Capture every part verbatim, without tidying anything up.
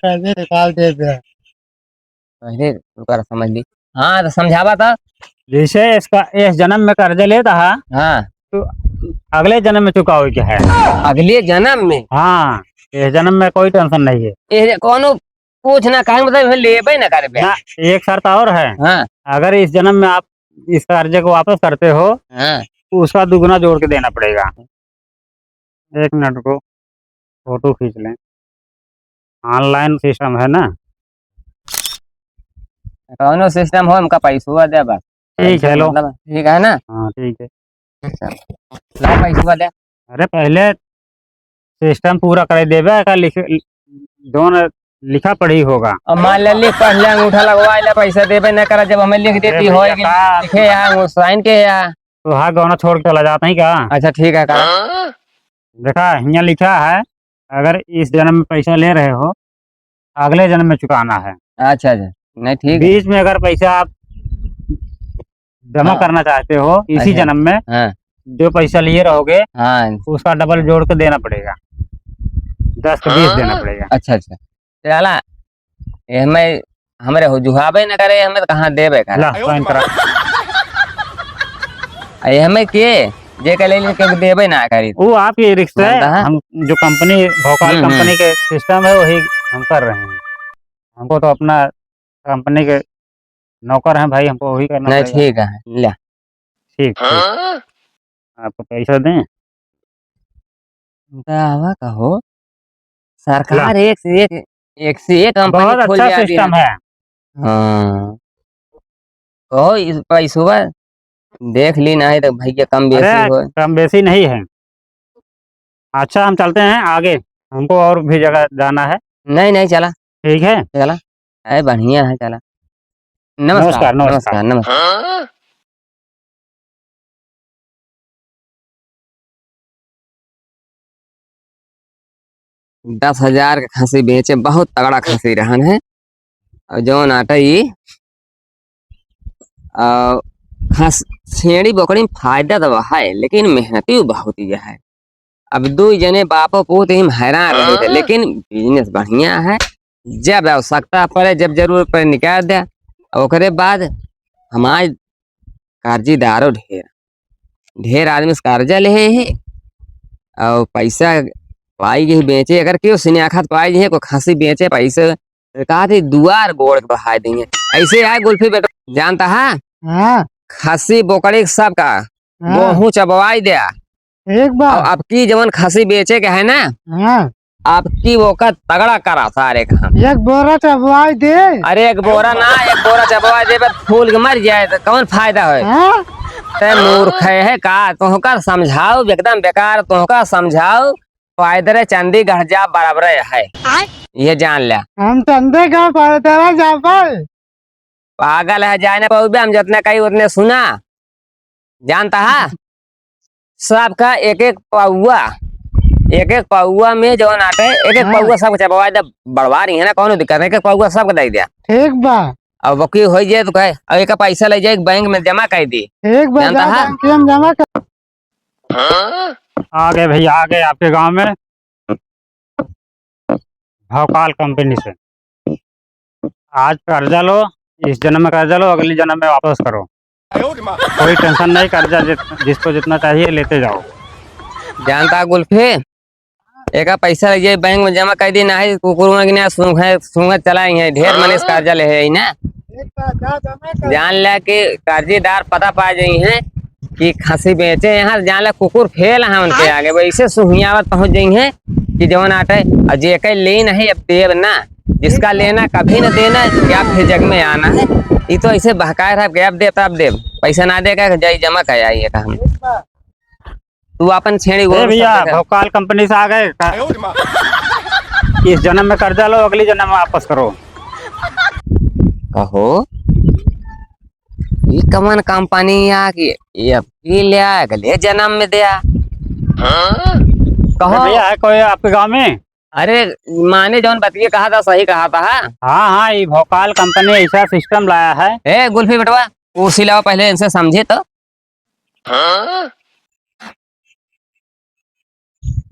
कर्जे निकाल देबे। पहले ओकर समझ ली। हाँ, तो समझावा था। जैसे इसका, इस जन्म में कर्जा लेता है, हाँ। तो अगले जन्म में चुकावे के है। अगले जन्म में? हाँ, इस जन्म में कोई tension नहीं है। ए, कौनो कुछ ना कहे, मतलब, लेबे ना करबे। ना, एक शर्त और है। हाँ। अगर इस जन्म में आप इस कर्जे को वापस करते हो, हाँ। तो उसका दुगुना जोड़ के देना पड़ेगा। एक मिनट को photo खींच लें। Online system है ना? कौनो system हो, हमका पैसवा दे बस। ठीक है, लो। मतलब, ठीक है ना? हाँ, ठीक है। अच्छा, ला पैसवा दे। अरे, पहले system पूरा करे देबे, का लिख, जौन लिखा पढ़ी होगा। अब मान ले, लिख पढ़ ले, अंगूठा लगवा ले, पैसा देबे न करा, जब हमें लिख देती हो, भैया, कि का लिखे या, वो sign के या। तो हाँ, गौना छोड़ के चला जाता ही का? अच्छा, ठीक है, का? देखा, हियाँ लिखा है, अगर इस जन्म में पैसा ले रहे हो, अगले जन्म में चुकाना है। अच्छा, अच्छा, नहीं, ठीक है। बीच में अगर पैसा आप जमा हाँ। करना चाहते हो इसी अच्छा। जन्म में, हाँ। जो पैसा लिए रहोगे, हाँ। उसका double जोड़ के देना पड़ेगा, दस का बीस देना पड़ेगा। अच्छा, अच्छा, चला, ये हमें, हमरे हो जुहाबे न करे, हमें तो कहाँ देबे का? ला, sign करा। आ, ये हमें के, जे के ले लेके देबे ना करी। वो आपकी risk है, जानता है? हम जो company, भोकाल हम्म, हम्म। Company के system है, वही हम कर रहे हैं। हमको तो अपना company के नौकर हैं भाई, हमको वही करना नहीं, पड़ेगा। ठीक है, ले। ठीक, ठीक। आपको पैसा दें? गावा का हो, सरकार ला। एक से एक, एक से एक company बहुत खोल अच्छा दिया अभी system ना। है। हाँ। कहो, इस पैसवा देख ली, नहीं तो भैया कम बेसी अरे, हो। कम बेसी नहीं है। अच्छा, हम चलते हैं आगे, हमको और भी जगह जाना है। नहीं, नहीं, चला। ठीक है? चला। अरे, बढ़िया है, चला। नमस्कार, नमस्कार, नमस्कार। नमस्कार, नमस्कार। दस हजार के खसी बेचे, बहुत तगड़ा खसी रहन है। और जौन आटा ई, आ, खस-, छेड़ी बोकड़ी में फायदा तो है, लेकिन मेहनती बहुत ही है। अब दुइ जने बापो पूत ही में हैरान रहे थे, हाँ। लेकिन business बढ़िया है। जब आवश्यकता पड़े, जब जरूरत पड़े, निकाल दे। ओकरे बाद हमार कर्जीदारो ढेर, ढेर आदमी से कर्जा लेहे है और पैसा पाई गई बेचे, अगर केहू सिन्याखत पाई गई है, कोई खसी बेचे पैसे, तो कहा थी दुआर गोड़ के बहाय देंगे। ऐसे आए गुल्फी बेटा, जानता है? हाँ। खसी बोकड़ी सबका हाँ। गोहूँ चबवाई दे। एक बार। अब, अब की जवन खसी बेचे के है ना, हाँ। अब की ओकर तगड़ा करा सारे का हम। एक बोरा चबवाई दे। अरे एक बोरा ना, एक बोरा चबवाई दे, बस फूल के मर जाए तो कौन फायदा है? हाँ? ते मूर्ख है, है का? तोहका समझाओ, एकदम बेकार, तोहका समझाओ, पैदरे चंडीगढ़ जा बराबरे है। आय? ये जान ले। हम चंडीगढ़ पैदरे जाबे। पागल है, जाए ना पउबे, हम जितने कही उतने सुना। जानता है? सबका एक एक पौआ, एक एक पौआ में जौन आटे, एक एक हाँ। पौआ सबके चबवा दे, बड़वा रही है ना, कौनो दिक्कत नहीं, एक एक पौआ सबके दे दिया। ठीक बा। अब वकील हो जाए तो कहे, अब एक पैसा ले जाए बैंक में जमा कर दी। ठीक बा, जानता जा है? बैंक में जमा कर। आ गए भैया, आ गए आपके गांव में भौकाल कंपनी से। आज कर्जा लो, इस जन्म में कर्जा लो, अगले जन्म में वापस करो। कोई tension नहीं, कर्जा जित-, जिसको जितना चाहिए लेते जाओ। जानता गुल्फी, एका पैसा लग जाए बैंक में जमा कर दी, नाही कुकुर में गिना सूंघे, सूंघे चलाई है, ढेर मनीष कर्जा ले है ना। जान ले कि कर्जीदार पता पा जाई हैं कि खसी बेचे यहाँ, जान ले कुकुर फेल है उनके आगे, वैसे सुहियावत पहुँच जाई हैं कि जवन आटे, और जेके लेन है अब देब ना, जिसका लेना कभी न देना, या फिर जग में आना है। ये तो ऐसे बहकाए रहा कि अब देब, तब देब, पैसा ना देगा, जाई जमा कर आइए का हम। तू अपन छेड़ी ए गोड़ भैया, सब देखे। भौकाल कंपनी से आ गए का? इस जन्म में कर्जा लो, अगली जन्म में वापस करो। कहो, ई कमन कंपनी आ कि ये अब की ले आया, अगले जन्म में दे आ। कहो। अरे भैया, है कोई आपके गांव में? अरे, माने जौन बतिये कहा था, सही कहा था। हाँ, हाँ, ये भौकाल कंपनी ऐसा system लाया है। ए, गुल्फी बेटवा, कुर्सी लाओ, पहले इनसे समझे तो।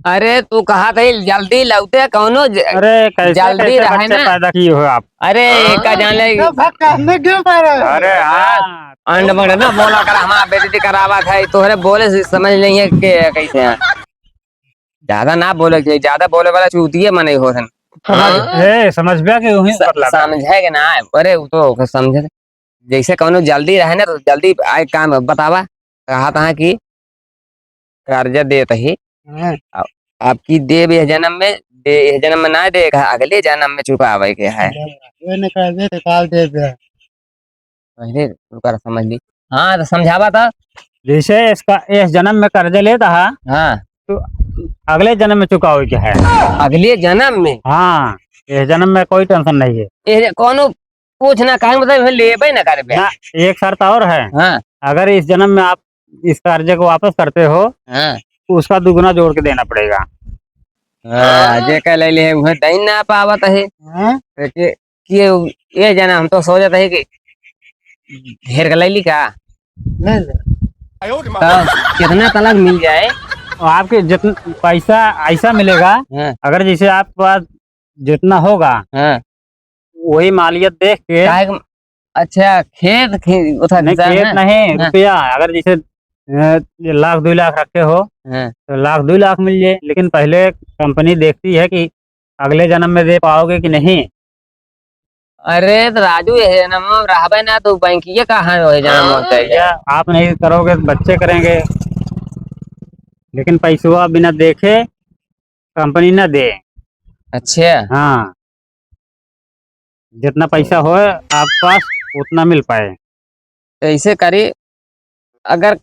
अरे, तू कहा था जल्दी लौटे, कौनो ज-, अरे, कैसे, जल्दी कैसे रहे बच्चे ना। पैदा किए हो आप? अरे, हाँ? एका जान ले। तो भक्का, हमें क्यों मारा? अरे, हाँ। अंड बंड ना बोला कर, हमारा बेइज्जती करावा था, तोहरे बोले से समझ नहीं है कि कैसे हैं। ज्यादा ना बोले के, ज्यादा बोले वाला चूतिए मनई होत हन। समझ, हाँ? ए, समझ बे कि उही स-, बतला। समझे के ना, अरे, वो तो समझे। जैसे कौनो जल्दी रहे ना, तो जल्दी आए काम बतावा। कहा था कि कर्जा देत ही। हाँ। अब, अब की देब यह जन्म में, दे, यह जन्म में ना दे, कहा अगले जन्म में चुकावे के है। ये निकाल दे, निकाल दे दे। पहले ओकर समझ ली। हाँ, तो समझावा था। जैसे इसका, इस जन्म में कर्जा लेता है, हाँ। तो अगले जन्म में चुकावे के है। अगले जन्म में? हाँ, इस जन्म में कोई tension नहीं है। ए, कौनो कुछ ना कहे, मतलब, लेबे ना करे बे। ना, एक शर्त और है। हाँ। अगर इस जन्म में आप इस कर्जे को वापस करते हो, हाँ। तो उसका दुगुना जोड़ के देना पड़ेगा। हाँ, जे का ले ले, उहे दई ना पावत है। हाँ। तो के, के, ये जाना, हम तो सोचत है कि ढेर का ले ली का? ले ले। तो कितना तलाक मिल जाए? आपके जितना पैसा ऐसा मिलेगा, हाँ। अगर जैसे आपके पास जितना होगा, हाँ। वही मालियत देख के। काहे के, अच्छा, खेत, खे-, उठा नहीं, खेत नहीं, हाँ। रुपया, अगर जैसे, अ, लाख, दुई लाख रखे हो, हाँ। तो लाख, दुई लाख मिल जाए, लेकिन पहले कंपनी देखती है कि अगले जन्म में दे पाओगे कि नहीं। अरे, तो राजू, ये जन्म में रहबे ना, तो बैंकिये कहाँ है, वही जन्म में हाँ, होता है। भैया, आप नहीं करोगे, तो बच्चे करेंगे, लेकिन पैसवा बिना देखे कंपनी ना दे। अच्छा। हाँ, जितना पैसा हो आपके पास, उतना मिल पाए। तो ऐसे करी, अगर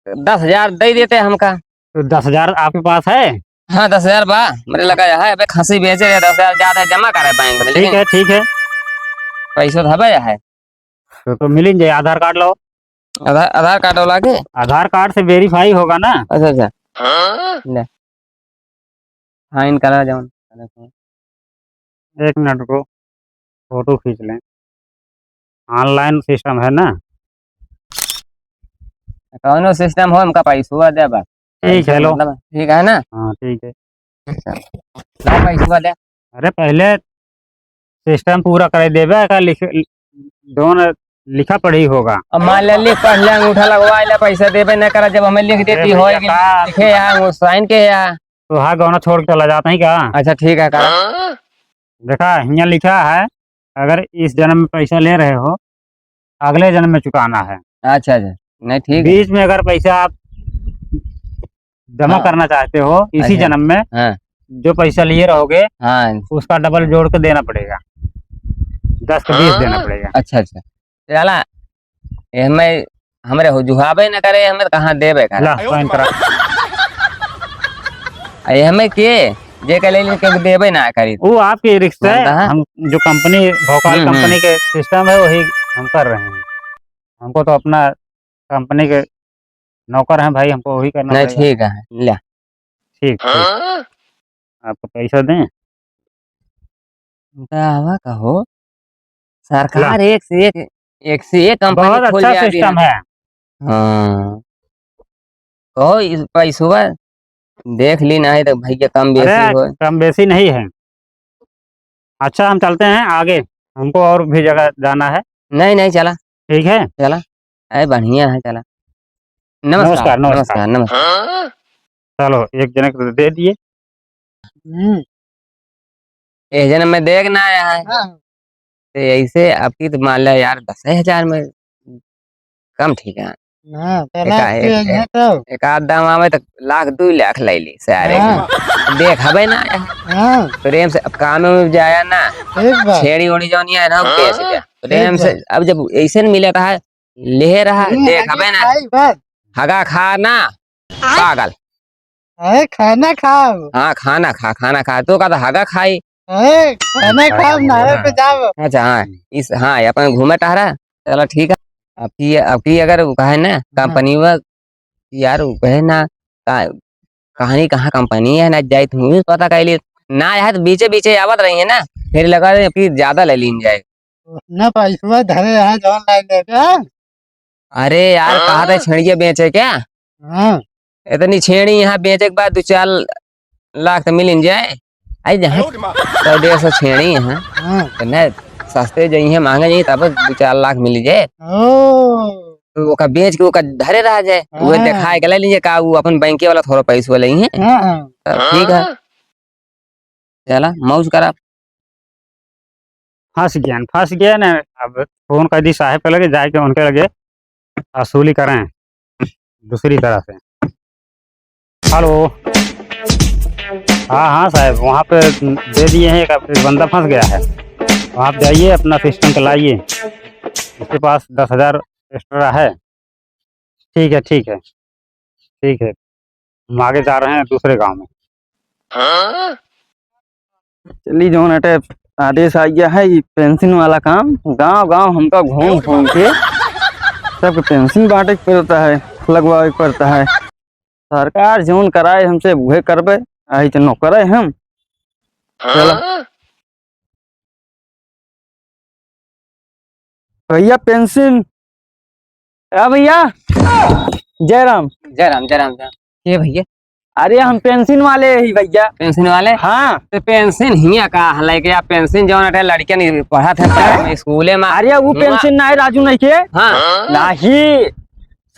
दस हजार दे देते हमका। तो दस हजार आपके पास है? हाँ, दस हजार बा, मेरे लगा है, अबे खसी बेचे रहे, दस हजार ज्यादा जमा करे बैंक में, ठीक लेकिन है, ठीक है। पैसो तो हबे है। तो, तो मिल ही जाए, आधार कार्ड लाओ। आधार, आधार कार्ड वाला के? आधार कार्ड से verify होगा ना। अच्छा, अच्छा। हाँ? ले। Sign करा जौन। एक मिनट रुको, फोटो खींच लें। Online system है ना? कौनो system हो, हमका पैसवा दे बस। ठीक है, लो। मतलब, ठीक है ना? हाँ, ठीक है। ला पैसवा दे। अरे, पहले system पूरा करे देबे का, लिख, जौन लिखा पढ़ी होगा। अब मान ले, लिख पढ़ ले, अंगूठा लगवा ले, पैसा देबे न करा, जब हमें लिख देती अरे हो भैया, कि का लिखे या, वो sign के या। तो हाँ, गौना छोड़ के चला जाता ही का? अच्छा, ठीक है, का? देखा, हियाँ लिखा है, अगर इस जन्म में पैसा ले रहे हो, अगले जन्म में चुकाना है। अच्छा, अच्छा, नहीं, ठीक है। बीच में अगर पैसा आप जमा हाँ। करना चाहते हो इसी अच्छा। जन्म में, हाँ। जो पैसा लिए रहोगे, हाँ। उसका double जोड़ के देना पड़ेगा, दस का बीस देना हाँ। पड़ेगा। अच्छा, अच्छा। चला, ये हमें, हमरे हुजुहाबे न करे, हमें कहाँ देबे का? ला, sign करा। आ, ये हमें के, जे के ले लेके देबे ना करी। वो आपकी risk है, मानता है? हम जो कंपनी, भोकाल हम्म, हम्म। कंपनी के system है, वही हम कर रहे हैं। हमको तो अपना कंपनी के नौकर हैं भाई, हमको वही करना नहीं, पड़ेगा। ठीक है, ले। ठीक, ठीक। हाँ? आपको पैसा दें? उनका आवा कहो, सरकार ला। एक से एक, एक से एक कंपनी बहुत खोल अच्छा दिया अभी system ना। है। हाँ। कहो, इस पैसवा देख ली, नहीं तो भैया कम बेसी अरे, हो। कम बेसी नहीं है। अच्छा, हम चलते हैं आगे, हमको और भी जगह जाना है। नहीं, नहीं, चला। ठीक है? चला। अरे, बढ़िया है, चला। नमस्कार, नमस्कार, नमस्कार। नमस्कार, नमस्कार। चलो, एक जने को दे दिए। हम्म। ए जन्म में देख ना आया है। हाँ। तो ऐसे आपकी तो मान लिया यार, दस हजार में कम ठीक है। हाँ, तो एक लाख आ-, के एक, है एक, तो। एक आध दाम आवे तो लाख, दुई लाख ले ली सारे। हाँ। देख हबे ना आया है। हाँ। प्रेम से अब काम में जाया ना। ठीक बा। छेड़ी ओड़ी जौन है ना, हम हाँ। कैसे दे? प्रेम ठीक से बा। अब जब ऐसे न मिले रहा, ले रहा, हम्म, देख हबे ना। खाई बस। हगा खा ना, पागल। अरे खाना खाओ। हाँ, खाना खा, खाना खा। तो कहता हगा खाई। अरे खाना खाओ, नहर पे जाओ। अच्छा, हाँ, इस, हाँ, अपन घूमे टहरा। चलो ठीक है। अब की, अब की अगर वो कहे ना, हाँ। कंपनी में, यार, वो कहे ना, का-, कहानी कहाँ कंपनी है ना, जाए तुम भी पता कर लिए। ना आया है तो बीचे बीचे आवत रही है ना, फिर लगा रहे कि ज्यादा ले लीन जाए। उतना पैसवा धरे है जौन लाई लेके। अरे यार, हाँ? कहा था छेड़िया बेचे क्या? हाँ। इतनी छेड़ी यहाँ बेचे के बाद दो चार लाख तो मिलिन जाए। आई जहाँ सौ डेढ़ सौ छेड़ी हैं, हाँ। तो न सस्ते जइहें, महंगे जइहें, तब दो चार लाख मिल जाए। ओ। तो ओका बेच के ओका धरे रहा जाए, उहे हाँ। देखाए के ले लीजिए का उ अपन बैंके वाला थोड़ा पैसवा लेइहें। हाँ, हाँ। तो ठीक है, चला मौज करा। फंस गया, फंस गया ना। अब फोन कर दी साहेब के लगे, जाके उनके लगे वसूली करें दूसरी तरह से। हेलो। हाँ, हाँ साहब, वहाँ पे दे दिए हैं, एक, एक बंदा फंस गया है, वहाँ पे जाइए, अपना सिस्टम चलाइए, उसके पास दस हजार एक्स्ट्रा है। ठीक है, ठीक है, ठीक है, हम आगे जा रहे हैं दूसरे गांव में। चली, जौन अटे आदेश आ गया है, ये पेंशन वाला काम, गांव गांव हमका घूम घूम के सबके पेंशन बांटे के पड़ता है, लगवावे के पड़ता है। सरकार जौन कराए हमसे, उहे करबे, आई तो नौकर है हम। चला। भैया पेंशन, ए भैया। जय राम। जय राम, जय राम, जय राम। के भैया? अरे हम पेंशन वाले ही भैया। पेंशन वाले? हाँ। तो पेंशन हिया का है लेके आप पेंशन जौन अटे लड़के नहीं पढ़त है स्कूले में। अरे वो हुआ। पेंशन ना है राजू नहीं के? हाँ। नहीं।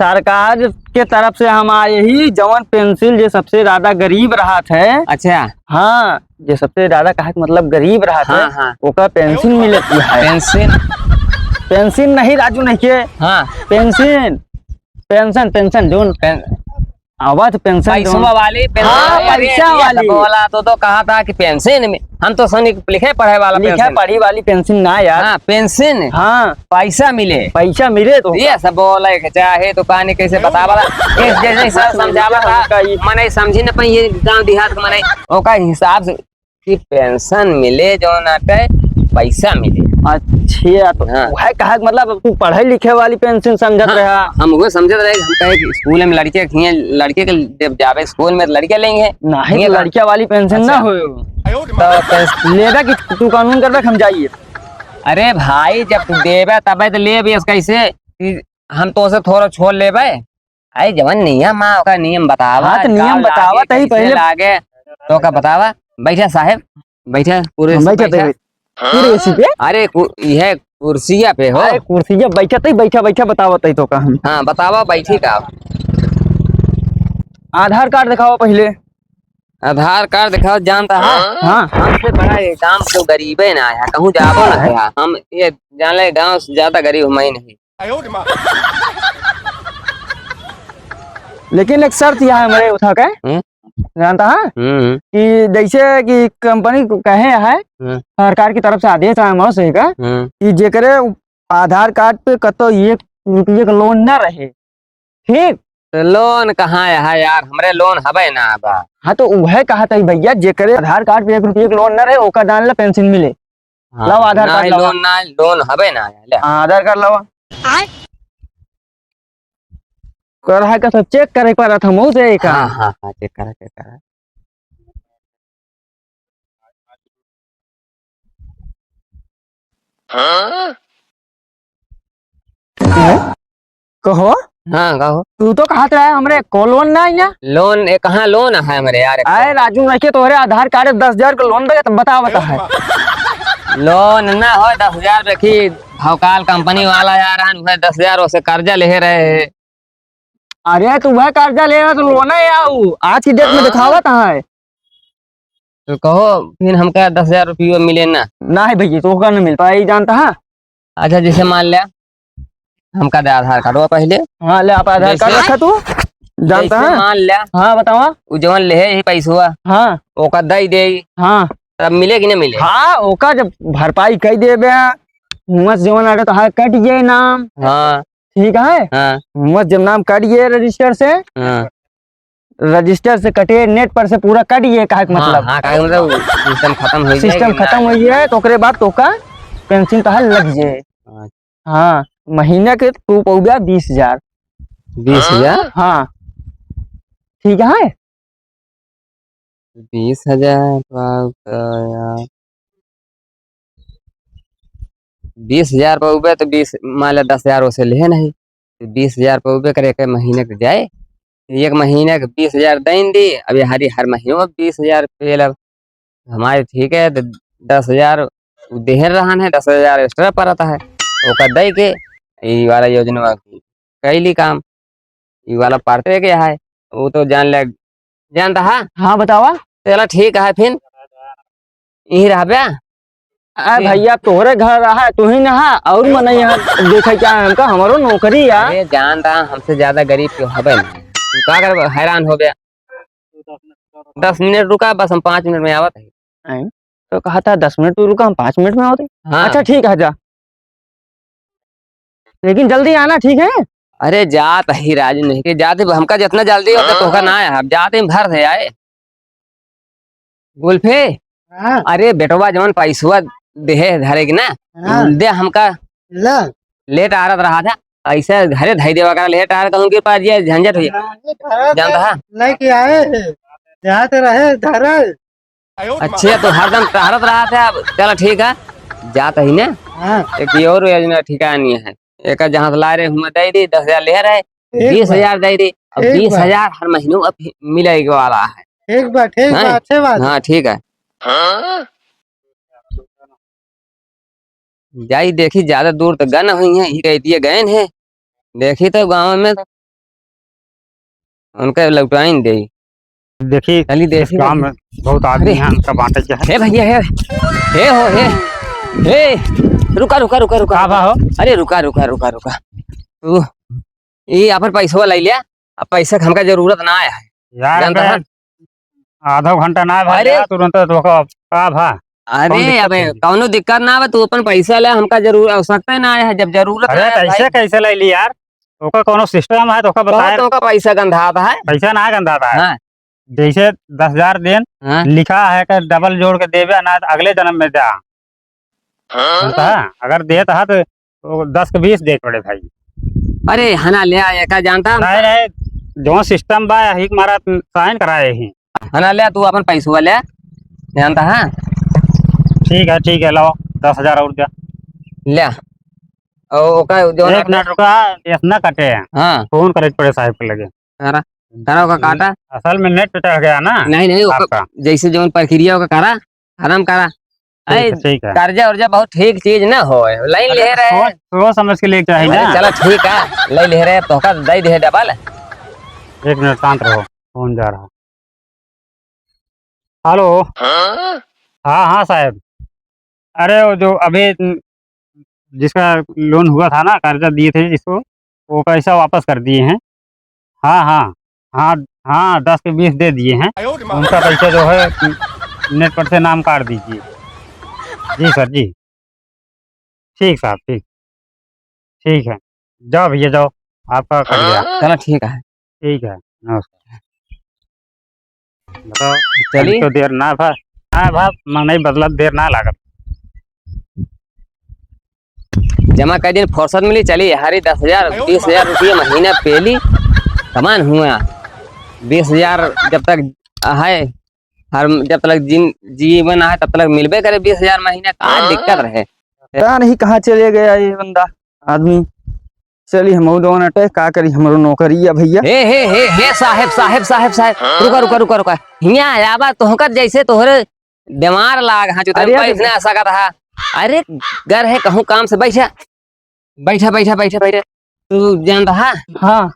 सरकार के तरफ से हम आए ही जवन पेंसिल जे सबसे ज्यादा गरीब रहत है। अच्छा। हाँ, जे सबसे ज्यादा कहा के मतलब गरीब रहत है, हाँ, हाँ। ओका पेंसिल मिलत है। पेंसिल? पेंसिल नहीं राजू नहीं के। हाँ। पेंसिल, पेंशन, पेंशन, जौन पेन-, आवा तो पेंशन पैसवा जौन। वाली पेंशन। हाँ, अरे, पैसा ये वाली। सब वाला तो, तो कहा था कि पेंशन में, हम तो सैनिक लिखे पढ़े वाला लिखे पेंशन। पढ़ी वाली पेंशन ना यार। हाँ, पेंशन। हाँ। पैसा मिले। पैसा मिले तो ये सब बोले के चाहे तो कहानी कैसे बतावा ला? कैसे जैसे सर समझावा था, उनका ये मने समझी न पाई ये गांव देहात के मने ओका हिसाब से कि पेंशन मिले जौन आटे पैसा मिले। अच्छा, तो हाँ। वह कहा कि मतलब तू पढ़े लिखे वाली पेंशन समझत हाँ, रहा। हम वो समझत रहे, हम कहे कि स्कूल में लड़के के हियां, लड़के के जब जावे स्कूल में तो लड़के लेंगे। नहीं, हियां तो का? लड़किया वाली पेंशन ना अच्छा। हो। तो पेंस- लेबे कि तू कानून करबे कि हम जाइए? अरे भाई, जब तू देबे तबे तो लेबे, इसका इसे कि हम तो उसे थोड़ा छोड़ लेबे। अरे जवन नियम है, ओका नियम बतावा, हाँ, तो नियम गाँव बतावा लागे, तही कैसे पहले। लागे, तो का बतावा। बैठा साहेब, बैठा, पूरे हम बैठा बैठा। तही, पूरे एसी पे। अरे कु-, यह कुर्सिया पे हो। अरे कुर्सिया बैठा तही, बैठा, बैठा बतावा तही तो का हम। हाँ, बतावा बैठी का। आधार कार्ड दिखावा पहले। आधार कार्ड दिखावा, जानता है? हाँ। हमसे बड़ा ये काम तो गरीबे ना है, कहूँ जाबो ना है। हम ये जान ले गाँव से ज्यादा गरीब हम ही नहीं। लेकिन एक शर्त यह है मेरे उठा के, हम्म? जानता है? हम्म। कि जैसे कि कंपनी को कहे है, हम्म। सरकार की तरफ से आदेश आया मौसे का, हम्म। कि जेकरे आधार कार्ड पे कतो एक रुपये का लोन ना रहे, ठीक? तो लोन कहाँ है यार, हमरे लोन हबे ना बा। हाँ, तो उहे कहा था भैया, जेकरे आधार कार्ड पे एक रुपये का लोन ना रहे, ओका जान ला पेंशन मिले। हाँ, लाओ आधार कार्ड नहीं, लाओ। लोन ना, लोन हबे ना, ले। हाँ, आधार कार्ड लाओ। आय? कर है का सब चेक करे के पड़त हम, हो जाए का? हाँ, हाँ, हाँ, चेक करा, चेक करा। हाँ? कहो? हाँ, कहो। तू तो कहत रहा है हमरे को लोन ना है ना? लोन, ए, कहाँ लोन है हमरे यार? आए राजू, नहीं के तोहरे आधार कार्ड दस हजार का लोन दे, तो बता, बता है। लोन ना हो, दस हजार देखी, भौकाल कंपनी वाला यार, हम वह दस हजार ओसे कर्जा लेहे रहे। अरे, तू वह कर्जा ले रहा, तो लोन है यार, ऊ आज की डेट में हाँ। दिखावत है। तो कहो, फिर हमका दस हजार रुपया मिले ना? ना है भैया, तो ओका ना मिल पाए, जानता है? अच्छा, जैसे मान लिया, हमका दे आधार कार्ड, वो पहले। हाँ, ले, आप आधार जैसे कार्ड रखा तू, जानता जैसे है? मान लिया, हाँ, बतावा। उ जवन लेहे ही पैसवा, हाँ। ओका दे दे। हाँ। तब मिले कि ना मिले? हाँ, ओका जब भरपाई कई देबे, हुआं से जवन आटे तो हाँ, कट जाए नाम। हाँ। ठीक है? हाँ। हुआं से जब नाम कट जाए रजिस्टर से, हाँ। रजिस्टर से कटे, नेट पर से पूरा कट ये, कहे के हाँ, मतलब। हाँ, कहे के मतलब सिस्टम खत्म हो जाए सिस्टम कि ना? खत्म हो जाए, तो ओकरे बाद तोका पेंशन तोहार लग जाए। अच्छा। हाँ, महीना के तू पउबा बीस हजार। बीस हजार? हाँ। ठीक है? बीस हजार बाप रे यार। बीस हजार पउबे तो बीस, मान ले दस हजार ओसे लेहे नहीं, तो बीस हजार पउबे करे एक महीने के जाए। एक महीना के बीस हजार देन दी, अब ये हरी हर महीनों में बीस हजार पे लब। हमारे ठीक है, तो दस हजार उ देहे रहन है, दस हजार extra परत है, ओका दे के ई वाला योजना कैली काम। ई वाला पार्टे के है, वो तो जान ले, जानता है? हाँ, बतावा। चला ठीक है, फिर यहीं रहबे। अरे ठीक। भैया, तोहरे घर रहा, तू ही ना हा, और मनई यहाँ देखे क्या है हमका, हमारो नौकरी है। अरे जानता, हमसे ज्यादा गरीब क्यों हबे ना। तू का कर हैरान हो गया? दस मिनट रुका, बस हम पाँच मिनट में आवत है। हैं? तो कहा था, "दस मिनट तू रुका, हम पाँच मिनट में आवत है।" हाँ। अच्छा, ठीक है, जा। लेकिन जल्दी आना, ठीक है? अरे जात ही राजू, नहीं के जाते, हमका जितना जल्दी होता, तोहका ना आया, हम जाते ही भर से आए। गुल्फे, हाँ। अरे बेटवा जवन पैसवा देहे धरे के ना, हाँ। दे हमका। ला। लेट आरत रहा था, ऐसे घरे धई देवा करा, लेट आर कहूँ के पास ये झंझट हुई। हाँ, ये धरा जानता था? है? लेके आए हैं। जात रहे धरा। अच्छा, तो हरदम टहरत रहा था, अब चला ठीक है, जात ही ना। हाँ। एक ये और योजना ठिकानी है, एक जहाँ से ला रहे हुआ दे दी, दस हजार ले रहे, एक बीस हजार दे दी, अब एक बीस हजार हर महीनों अब मिले के वाला है। ठीक बा, ठीक बा, हैं? अच्छे बात। हाँ, ठीक है। जाई देखी, ज्यादा दूर तो गन हुई है, ही कह दिए गए हैं। देखी तो गाँव में उनके लौटाइन दे। देखी, चली देखी गाँव में बहुत आदमी अरे। हैं, उनका बांटे के है। हे भैया, हे, हे हो, हे, हे, रुका, रुका, रुका, रुका, का बा हो? अरे रुका, रुका, रुका, रुका। तू, ई अपन पैसवा ले लिया, अब पैसा के हमका जरूरत ना आया है। यार, जानता अबे, है? आधा घंटा ना भा अरे। गया, तुरंत तो का, का भा? अरे, कौन दिक्कत अबे, है? कौनो दिक्कत ना बा, तू अपन पैसा ले, हमका जरूर आवश्यकता ही ना है, जब जरूरत अरे, है, कैसे, भाई। कैसे ले ली यार? ओका कौनो system है, तो ओका बहुत बताए। ओका पैसा गंधाता है। पैसा ना गंधाता है। हाँ। जैसे दस हजार देन, हाँ। लिखा है कि double जोड़ के देबे, ना तो अगले जन्म में जा। हाँ? सुनता है? अगर देत है तो वो दस के बीस दे पड़े भाई। अरे, हना ले आए, का जानता? नहीं, नहीं, जो system बा, यही के मारा sign कराए ही। हना ले, तू अपन पैसवा ले, जानता है? ठीक है, ठीक है, लाओ, दस हजार और द्या। ले। ओ, ओका, जो एक ना मिनट रुका, इतना कटे। हाँ। फोन करे पड़े साहब के लगे। करा, करा ओका काटा। असल में net चढ़ गया ना नहीं, नहीं, ओका आपका। जैसे जौन प्रक्रिया ओका करा, खत्म करा। ठीक है, ऐ, ठीक है। कर्जा उर्जा बहुत ठीक चीज ना होए, line अरे, ले रहे। सोच, सोच समझ के लेके चाहिए अरे, ना। चला ठीक है, ले ले रहे, तोहका दे दे double। एक मिनट शांत रहो, फोन जा रहा। हेलो। हाँ? हाँ, हाँ साहब। अरे, वो जो अभी जिसका loan हुआ था ना, कर्जा दिए थे जिसको, वो पैसा वापस कर दिए हैं। हाँ, हाँ, हाँ, हाँ, दस के बीस दे दिए हैं। उनका पैसा जो है, net पर से नाम काट दीजिए। जी सर, जी। ठीक साहब, ठीक। ठीक है, जाओ भैया, जाओ, आपका कट गया। चलो, ठीक है। ठीक है, नमस्कार। बताओ, चली। अभी तो देर ना भा, ना भा, मनई बदलत देर ना लागत। जमा कर दिन, फुर्सत मिली, चली, हरी दस हजार, बीस हजार रुपये महीना पेली, कमान हुआ। बीस हजार जब तक है, हर, जब तक जिन-, जीवन आहे, तब तक मिलबे करे बीस हजार महीना, का हाँ। दिक्कत रहे? पता नहीं कहाँ चले गया ये बंदा, आदमी। चली, हमहू दोनों अटे, का करी, हमरो नौकरी है भैया। हे, हे, हे, हे, साहेब, साहेब, साहेब, साहेब, हाँ? रुका, रुका, रुका, रुका। हियाँ आवा, तोहका जैसे तोहरे बीमार लाग, हाँ, जो अरे, बैठ अरे। ना सकत हा। अरे, घर है, कहूँ काम से बैठा। बैठा, बैठा, बैठा, बैठा। तू जानता हा? हाँ।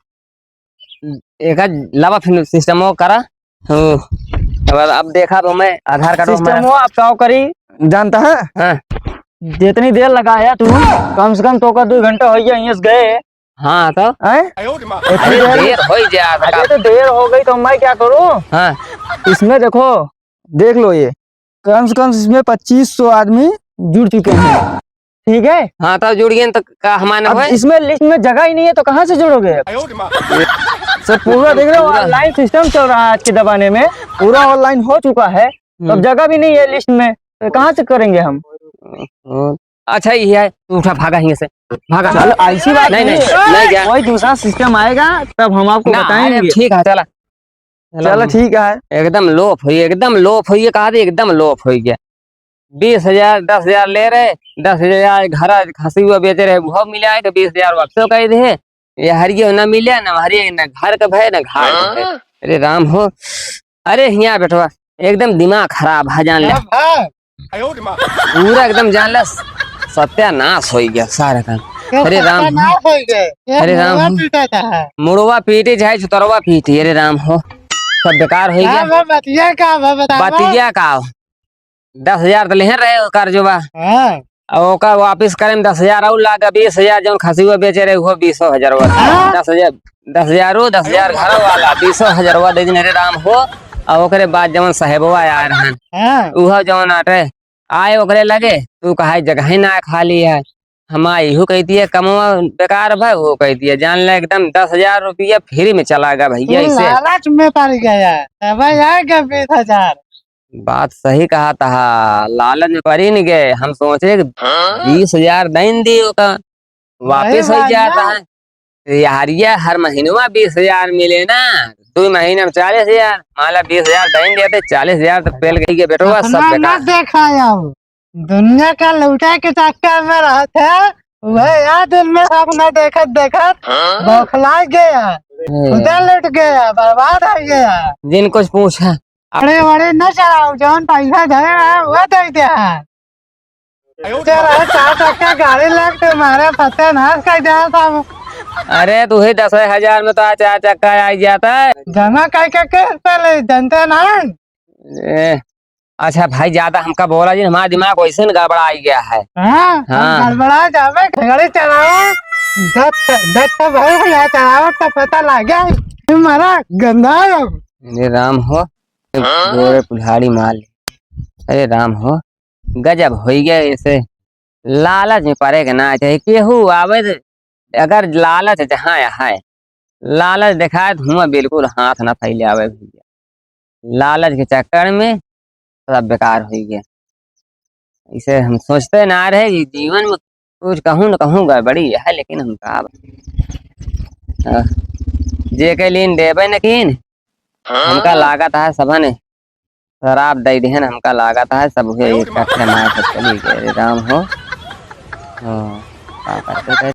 एका लावा फिर system वो करा। हो। अब, अब देखा तो मैं आधार कार्ड system में वो आप का करी, जानता है? हाँ। जितनी देर लगाया तू, कम से कम तो का दो घंटा हो गया, यहाँ से गए। हाँ, तो? हैं? इतनी अरे, देर? देर हो ही जाए, अरे, तो देर हो गई, तो मैं क्या करूँ? हाँ। इसमें देखो, देख लो ये, कम से कम इसमें पच्चीस सौ आदमी जुड़ चुके हैं, ठीक है? हाँ, तो जुड़ गए तो का हमारे अब होए? इसमें list में जगह ही नहीं है, तो कहाँ से जुड़ोगे? सब पूरा देख रहे हो, पूरा। Online system चल रहा है आज के जमाने में, पूरा online हो चुका है, तो अब हम्म। जगह भी नहीं है list में, तो कहाँ से करेंगे हम? हम्म। अच्छा, ये है, तू उठा, भागा हियाँ से, भागा। चलो, ऐसी बात नहीं, नहीं, नहीं, नहीं जा। कोई दूसरा system आएगा, तब हम आपको ना, बताएंगे। अरे, ठीक है, चला। चलो, चलो, ठीक है। एकदम लोप होई, एकदम लोप होई, कहा दे, एकदम लोप होई गया। बीस हजार, दस हजार ले रहे, दस हजार घर खसी हुआ बेच रहे, वो मिला है तो बीस हजार वापस कर दे। ये हरियो ना मिले, ना हरियो, ना घर के भय, ना घाट के भय। हाँ? अरे राम हो, अरे हियाँ बेटवा, एकदम दिमाग खराब है, जान ले। क्या भय? पूरा एकदम जान ले, सत्यानाश होइ गया सारा काम। क्या अरे राम हो। सत्यानाश होइ गए? ये अरे राम मुड़वा हो। पीटा था है। मुड़वा पीटी चाहे चुतरवा पीटी, अरे राम हो, सब बेकार होइ क्या गया। बा बतिया का बा बतावा? बतिया का? दस हजार तो लेहे रहे कर्जवा। हाँ। और ओका वापिस करे में दस हजार और लागा, बीस हजार जौन खसिवा बेचे रहे, वो बीसो हजारवा। हाँ। दस हजार, दस हजारो, दस हजार घर वाला, बीसो हजारवा दे दिन रे राम हो। और ओकरे बाद जौन साहेबवा आए रहन, हाँ। उहो जौन आटे आए ओकरे लगे, तू कहा जगह ही ना खाली है। हम इहू कह दिए कमवा बेकार भा, वो कह दिए जान ले एकदम दस हजार रुपया फ्री में चला गया भैया, तू इसे। लालच में पड़ गया, तब आएगा बीस हजार। बात सही कहा तहा, लालच में पड़ी नहीं गए। हम सोचे कि हाँ? बीस हजार दइन दी ओका, वही वापिस हो बात जाता ना। है। तो यारिया हर महीनवा बीस हजार मिले ना, दो महीने में चालीस हजार, मान ला बीस हजार दइन देते, चालीस हजार तो पेल गई के बेटवा, सब अपना बेकार। मत देखा जाओ, दुनिया का लूटे के चक्कर में रहत है, वह यार दिन में सपना देखत देखत हाँ? बौखला गया, हम्म। उधर लुट गया, बर्बाद हो गया। जिन कुछ पूछा, अरे वरे न चलाओ, जौन पैसा धरे रहे, वो दे दे। चल, अरे, चार चक्का गाड़ी लग के मारे सत्यानाश कर दिया सब। अरे, तू ही दस हजार में तो आज चार चक्का आ जाता है। जमा करके किस्त पे ले, जनते ना। ए, अच्छा भाई, ज्यादा हमका बोला जी, हमारा दिमाग वैसे न गड़बड़ा गया है। हाँ, हाँ। गड़बड़ा जावे, गाड़ी चलाओ, दस, दस तो भाई भैया चलाओ तो पता लग गया, तुम्हारा गंदा है। अरे राम हो, हाँ? जोरे कुल्हाड़ी मार ले। अरे राम हो, गजब होइ गया ऐसे। लालच में पड़े के ना चाहे केहू आवे, अगर लालच जहाँ है, लालच दिखाए तो हुआ बिल्कुल हाथ ना फैले आवे भैया। लालच के चक्कर में सब बेकार होइ गया। इसे हम सोचते ना रहे कि जीवन में कुछ कहूँ न कहूँ गड़बड़ी है, लेकिन हम का ब-, हाँ, जे के लीन देबे न कीन, हमका लागत है सबने शराब दे दिहन, हमका लागत है सब हुए एक कट्ठे मार के चली गए। अरे राम हो, हाँ, का करते थे?